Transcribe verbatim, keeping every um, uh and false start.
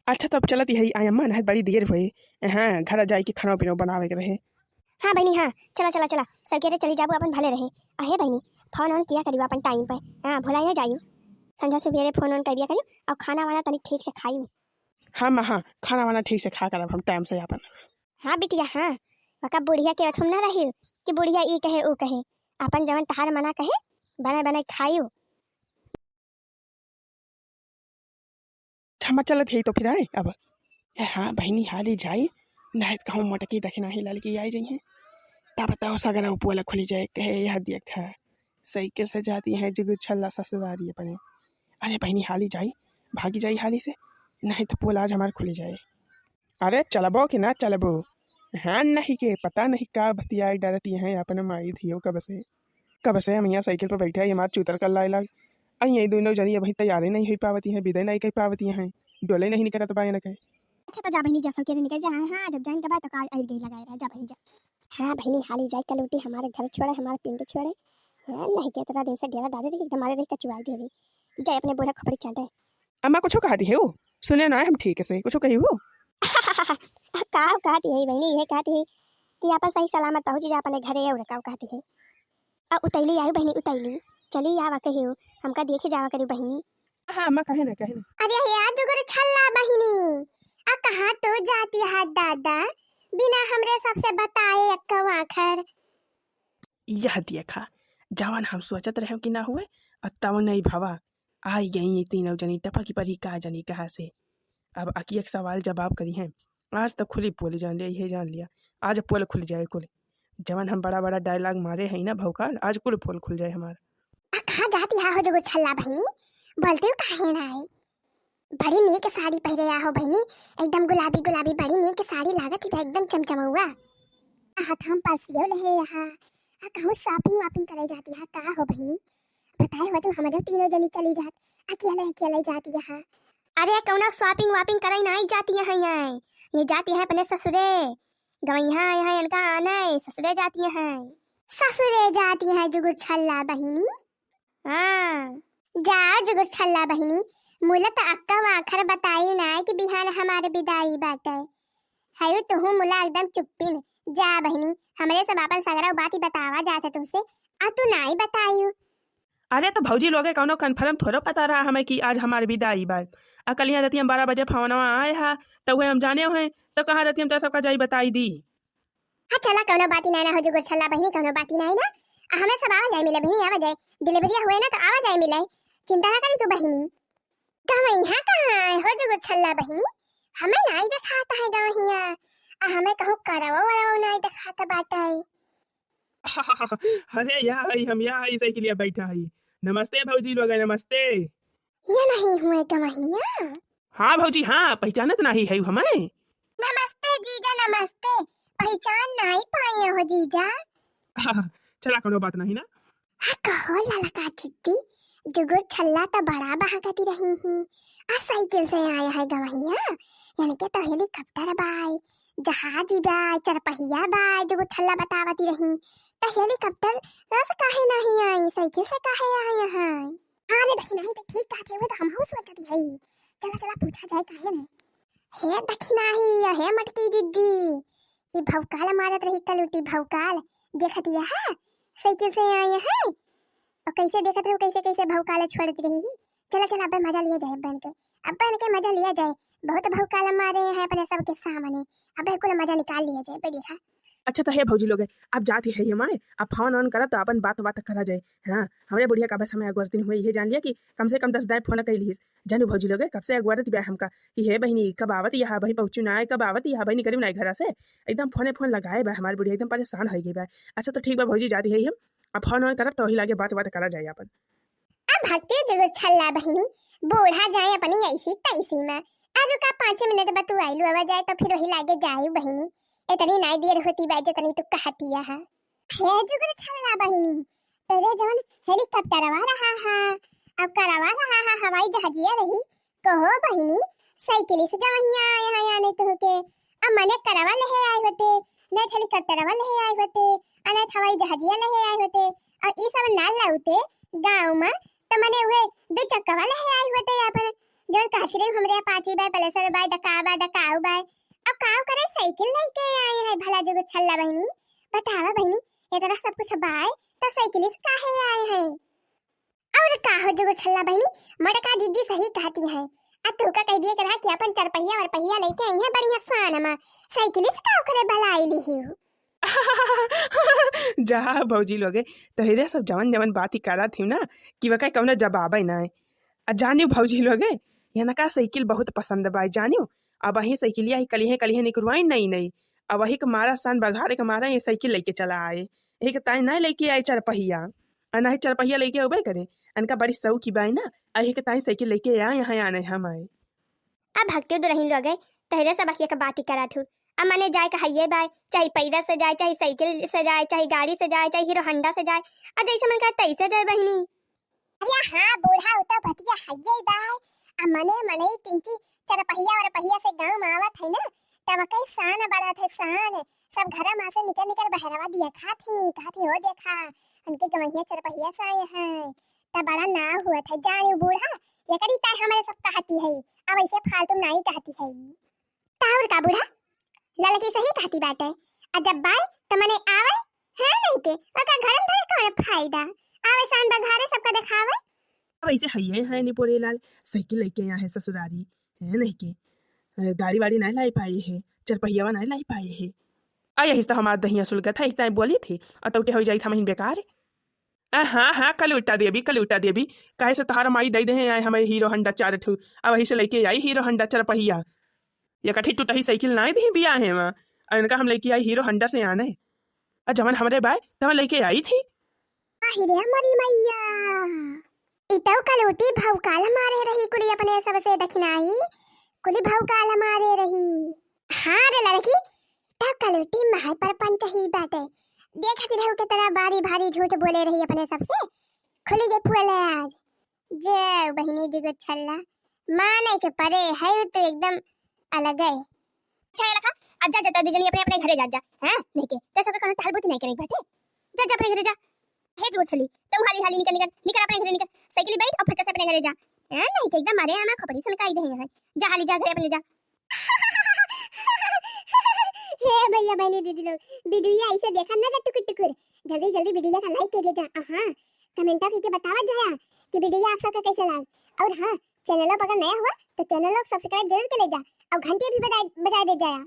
अच्छा, तब चलत ही अम्मा, नाहीं त बड़ी देर होए। हाँ, घर जाए के खाना पीना बनावे के रहे। हाँ बहिनी, हाँ, चला, चला, चला, सकेरे चली जाबू, अपन भले रहे। अहे बहिनी, फोन ऑन किया करियो अपन टाइम पे। हाँ, भुलाई ना जाइयो। संझा सुबेरे फोन ऑन कर दिया करियो, और खाना वाना तनी ठीक से खाइयो। हाँ माँ, हाँ, खाना वाना ठीक से खा करब हम टाइम से अपन। हाँ बिटिया, हाँ, वका बुढ़िया के अथुम ना रही कि बुढ़िया ई कहे, ऊ कहे। अपन जवन तहार मना कहे, बना बना खाइयो। क्षमा चलत ही तो फिर आए अब। ए हाँ बहिनी, हाली जाई, नाहीं त कहूँ मोटकी दखिना ही ललकी आई जइहें। तब तो सगरा उपवाला खुली जाए, कहे, "यह देख, साइकिल से जाती हैं जुगु छल्ला ससुरारी अपने।" अरे बहिनी, हाली जाई, भागी जाई हाली से, नाहीं त पोल आज हमार खुली जाए। अरे चलबो कि ना चलबो? हाँ नहीं के पता नहीं का बतियाए डरती हैं अपने माई धियो कब से। कब से हम यहाँ साइकिल पर बैठे हैं, हमार चूतर कर लाए लाग। अई ये दोनों जनी अभी तैयारी नहीं हो पावती हैं, विदा नहीं कर पावती हैं, डोले नहीं निकलत बा इनके। अच्छा तो जा बहिनी, जा सकेरे निकल जा। हाँ, हाँ, जब जाइन के बाद तो काल आई गई लगाए रहा, जा बहिनी जा। हाँ बहिनी, हाली जाए कलूटी, हमारे घर छोड़े, हमारे पिंड छोड़े। हाँ, नहीं के इतना दिन से डेरा डाले रही, एकदम हमारे रही कचुआई देवी। जाए अपने बूढ़ा खोपड़ी चाटे। अम्मा कुछो कहती है वो? सुने ना हम ठीक से, कुछो कही हो? का कहती है बहिनी, ये कहती है कि आपन सही सलामत पहुँची जा अपने घरे, और का कहती है? आ उतैली आयु बहिनी, उतैली। चली आवा कहियो, हमका देखे जावा करू बहिनी। हाँ अम्मा, कहे ना, कहे ना। अरे हे आज जुगुर छल्ला बहिनी, आ कहाँ तू जाती है दादा, बिना हमरे सबसे बताए अक्का आखर? यह देखा, जवन हम सोचत रहे कि ना हुए, और तवन नहीं भवा। आई गई ये तीनों जनी टपकी परी का जनी कहाँ से। अब अकिया के सवाल जवाब करी हैं। आज तो खुली पोल जान लिया, ये जान लिया। आज पोल खुल जाए कुल। जवन हम बड़ा बड़ा डायलॉग मारे हैं ना भौकाल, आज कुल पोल खुल जाए हमार। आ कहाँ जाती हा हो जुगुर छल्ला बहिनी? बोलती हूँ काहे ना है? बड़ी नीक साड़ी पहिरे आ हो बहिनी, एकदम गुलाबी गुलाबी, बड़ी नीक साड़ी लागत ही बा, एकदम चमचमौआ। आ हाथ हम पर्सियो ले हा, आ कहूँ shopping वॉपिंग करे जाती हा का हो बहिनी? बताए हुआ तू हमरे तीनों जनी चली जात, अकेले अकेले जाती हा। अरे कौनो shopping वॉपिंग करे नहीं जाती है, ये जाती है अपने ससुरे। गवैया यहाँ इनका आना है, ससुरे जाती हैं। ससुरे जाती हैं जुगुर छल्ला बहिनी। हाँ, जा जुगुर छल्ला बहिनी, मुला त अक्का आखर बताई नाय कि बिहान हमार विदाई बाटे। हयू तुहू मुला एकदम चुप्पिन। जा बहिनी, हमरे सब आपन सगरा बाती बतावा जात है तुमसे, आ तू नाय बतायू। अरे तो भौजी लोगे कौनो confirm थोड़ो पता रहा हमें कि आज हमार विदाई बा। आ कल यहाँ रतिया बारह बजे फोनवा आए हा, तो वह हम जाने हैं, तो कहाँ रतिया हम तो सबका जाई बताई दी। हाँ चला, कौनो बाती नाय ना हो जुगुर छल्ला बहिनी, कौनो बाती नाय ना। आ हमें सब आवा जाए मिले बहिनी, आवा जाए, delivery हुए ना तो आवा जाए मिले, चिंता ना करी तू बहिनी। गवैया कहाँ है हो जुगुर छल्ला बहिनी, हमें नाय देखाता है गवैया, आ हमें कहूँ करवो वरवो नाय देखाता बाटे। अरे या है, हम या है, साइकिलिया बैठा है। नमस्ते भौजी लोग, नमस्ते। ये नहीं हुए गवैया? हाँ भौजी, हाँ, पहचानत नहीं है हमें? नमस्ते जीजा, नमस्ते। पहचान नहीं पाए हो जीजा। चला, कोनो बात नहीं ना। हाँ, कहो ललका चिट्टी, जुगुर छल्ला त बड़ा बहकती रही ही। आ साइकिल से आया है गवैया, यानी कि तो helicopter बाय, जहाज बाय, चरपहिया बाय, जुगुर छल्ला बतावती रही। त helicopter से काहे नहीं आई, साइकिल से काहे आया है? हाँ रे दखिनाही, त ठीक कहत है, वो तो हमहू सोचत हई। चला, चला, पूछा जाए काहे नहीं। हे दखिनाही, हे मटकी जिज्जी, ई भौकाल मारत रही कलूटी भौकाल, देखत यह है, साइकिल से आए हैं, और कैसे देखत रहो, कैसे, कैसे भौकाल छोड़त रही ही। चला, चला, अब्बे मजा लिया जाए, अब्बे इनके, अब्बे इनके मजा लिया जाए, बहुत भौकाल मारे हैं अपने सबके सामने, अब्बे कुल मजा निकाल लिया जाए, अब्बे देखा। अच्छा तो हे भौजी लोग, अब जाती है ये माए, अब फोन ऑन करब तो अपन बात बात करा जाए। हाँ, हमरे बुढ़िया का बस हमें अगुआरती हुए, ये जान लिया कि कम से कम दस दाएँ फोन कैली हिस। जानू भौजी लोग, कब से अगुआरत बा हमका कि हे बहिनी कब आवत यहाँ, बही पहुँचू ना, कब आवत यहाँ, बहिनी करीब ना घरा से। एकदम फोने फोन लगाए बा हमार बुढ़िया, एकदम परेशान हो गई बा। अच्छा तो ठीक बा भौजी, जाती है हम, अब फोन ऑन करब तो वही लागे बात बात करा जाए अपन। अब भक्ति जुगुर छल्ला बहिनी, बूढ़ा जाए अपनी ऐसी तैसी में। आजू का पाँच मिनट बतुआइलू आवा जाए तो फिर वही लागे जाए बहिनी। इतनी नाई देर होती बा जितनी तू कहती है। हे जुगुर छल्ला बहिनी, तेरे जवन हेलीकॉप्टरवा रहा हा, अब करवा रहा हा हवाई जहाजिया रही, कहो बहिनी, साइकिल से गवहिया आए हैं या नहीं तुहके? अब मने करवा ले आए होते, नहीं हेलीकॉप्टरवा ले आए होते, और नहीं हवाई जहाजिया ले आए होते, और ई सब ना लाउते गाँव में, तो मने उहे दो चक्कवा ले आए होते अपन, जौन कहती रही हमरे पाची बाय, पलेसर बाय, डका बाय, डकाऊ बाय। अब काऊ करे साइकिल लइके आए हैं भला जुगु छल्ला बहिनी? बतावा बहिनी, इतना सब कुछ बाय, तो साइकिल से काहे आए हैं? और का हो जुगु छल्ला बहिनी, मोटका जीजी सही कहती है। आ तू का कह दिए करा कि अपन चरपहिया वरपहिया लइके आई है बढ़िया शान मा, साइकिल से काऊ करे भला आई ली हूँ। जा भौजी लोगे, तोहरे सब जवन जवन बात ही करत ही ना, कि वका कौनो जवाबे ना है। आ जानियो भौजी लोगे, इनका साइकिल बहुत पसंद बा, जानियो। अब वही साइकिलिया ही कलिहे कलिहे निकरवाई नई नई। अब वही के मारा सान बघारे के मारा ये साइकिल लइके चला आए। यही के ताई ना लइके आए चरपहिया। आ ना ही चरपहिया लइके अउबे करे। इनका बड़ी शौक ही बाय ना, यही के ताई साइकिल लइके आए, यहाँ आने हम आए। अब भक्ति दुरहिन लोगे, तहरे सब अखिया के बात ही करत हूँ। अब मने जाए के हइये बाय, चाहे पैदल से जाए, चाहे साइकिल से जाए, चाहे गाड़ी से जाए, चाहे हीरो होंडा से जाए, आ जैसे मन करे तैसे जाए बहिनी। अरे हाँ बूढ़ा, उ तो बतिया हइये बाय। अब मने मनई तिनची चरपहिया वरपहिया से गाँव में आवत है ना, तब कई शान बढ़त है, शान। सब घर में से निकर निकर बहरवा दिया खात ही, कहत ही, "हो देखा, उनके गवैया चरपहिया से आए हैं।" तब बड़ा नाव हुआ था, जानी बूढ़ा, ये करी ताय हमारे सब कहती है, अब ऐसे फालतू नाई कहती है। ताउर का बूढ़ा, ललकी सही कहती बाटे। आ जब बाय त मने आवे, है नहीं के, ओका घर में धरे कौन फायदा? आवे शान बघारे सबका देखावे। अब ऐसे हइये है नी पोरे लाल, साइकिल लइके आए हैं ससुरारी, है नहीं के, अ, गाड़ी वाड़ी नहीं लाई पाए है, चरपहियावा नहीं लाई पाए है। आ यही तो हमार दहिया सुलगत है, इतना बोली थी, और तो के हो जाई था महीन बेकार। आ, हाँ, हाँ, कलूटा देवी, कलूटा देवी, काहे से तोहार माई दई दे हैं आए हमें हीरो होंडा चार ठू, अब वही से लइके आई हीरो होंडा चरपहिया। ये कठी टूटही साइकिल नाई दी बियाहे मा, और इनका हम लइके आई हीरो होंडा से आने। आ जवन हमरे बाय, तवन लइके आई थी। आहि रे हमारी मैया, ई तो कलूटी भौकाल मारे रही कुली अपने सबसे दखिनाई, कुली भौकाल मारे रही। हाँ रे लड़की, ई तो कलूटी महल पर पंच ही बाटे। देखत रहू के तरह बारी भारी झूठ बोले रही अपने सबसे, खुली के पुअले आज। जे बहिनी जुगु छल्ला, माने के परे है, उ तो एकदम अलग है। अच्छा, ये लखा, अब जा, जा, तो दुजनी अपने, अपने घरे जा, जा, हैं? नहीं के, तो सबके कहना टहल बुद्धि नहीं करेगी, बाटे? जा, जा, अपने घरे जा। हे जुगु छल्ली, तुम हाली, हाली निकल, निकल, निकल अपने घरे निकल, साइकिल बैठ और फट से अपने घरे जा। हैं? नहीं के, एकदम मारे आमा खोपड़ी सनकाई दे हैं। जा, हाली जा, घरे अपने जा। हे भैया, बहिनी, दीदी लोग, वीडियो ऐसे देखा ना जा टुकुर टुकुर, जल्दी, जल्दी वीडियो का like कर दे जा। हाँ, कमेंट करके बतावा जाया कि वीडियो आप सबका कैसे लाग। और हाँ, चैनल पर अगर नया हुआ तो चैनल को सब्सक्राइब जरूर कर ले जा और घंटी भी बजा, बजा दे जाया।